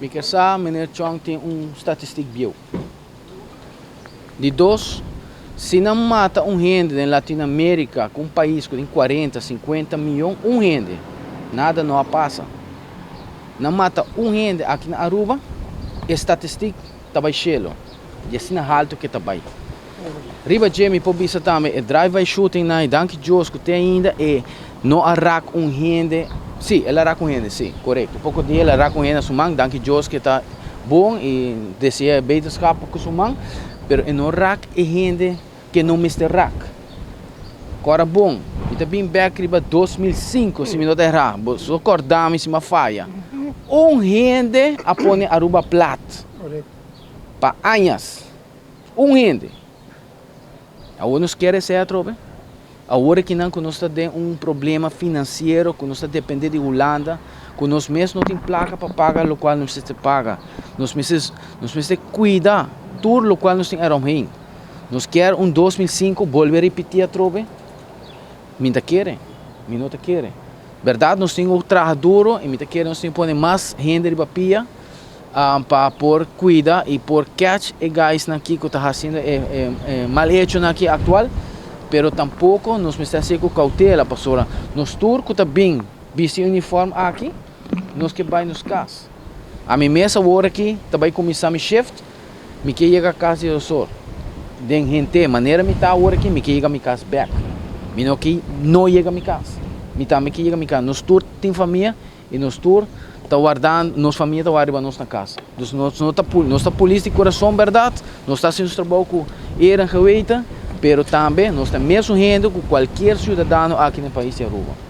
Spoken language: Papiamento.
Mi ke sa, meneer Chong tin un statistiek bieu. Di dos, si nan mata un hende den Latinoamérica, ku un pais ku tin 40, 50 mion, un hende, nada no a pasa. Nan mata un hende aki na Aruba, e statistiek ta bai shelo. I asina haltu ku ta bai. Riba dje mi por bisa tambe e drive-by shooting nan, danki Dios ku te ainda e no a raak un hende. Si, el a raak un hende, si, korekto. Poko dia el a raak un hende na su man, danki Dios ku ta bon i desea beterschap ku su man, pero e no raak e hende ku no mester raak. Awor bon, mi ta bin back riba 2005, si mi no ta era, so korda mi si mi a faya. Un hende a pone Aruba plat. Pa aña. Un hende. Awor nos ke esei atrobe? Awor ku nan ku nos ta den un problema finansiero, ku nos ta dependé di Hulanda, ku nos mes no tin plaka pa paga loke nos mester paga. Nos mester kuida tur loke nos tin eromheen. Nos ke un 2005 bolbe ripití atrobe? Mi ta kere, mi no ta kere. Berdat, nos tin ku traha duru i mi ta kere nos tin ku pone mas hende riba pia pa por kuida i por catch e guys aki ku ta hasiendo e mal hecho aki aktual, pero tampoko nos mester hasi ku koutela, pasobra nos tur ku ta bin bisti uniform aki, nos ke bai nos kas. Ami mes awor aki ta bai kuminsá mi shift, mi ke yega kas di sor. Den hende, manera mi ta awor aki, mi ke yega mi kas back. Mi no ke no yega mi kas. Mi tambe ke yega mi kas. Nos tur tin famia i nos tur ta wardando, nos famia ta wardando nos na kas. Dus nos ta polis di kurason, berdat? Nos ta hasiendo trabou ku eer en geweten, pero tambe nos ta mesun hende ku kualke siudadano aki na pais di Aruba.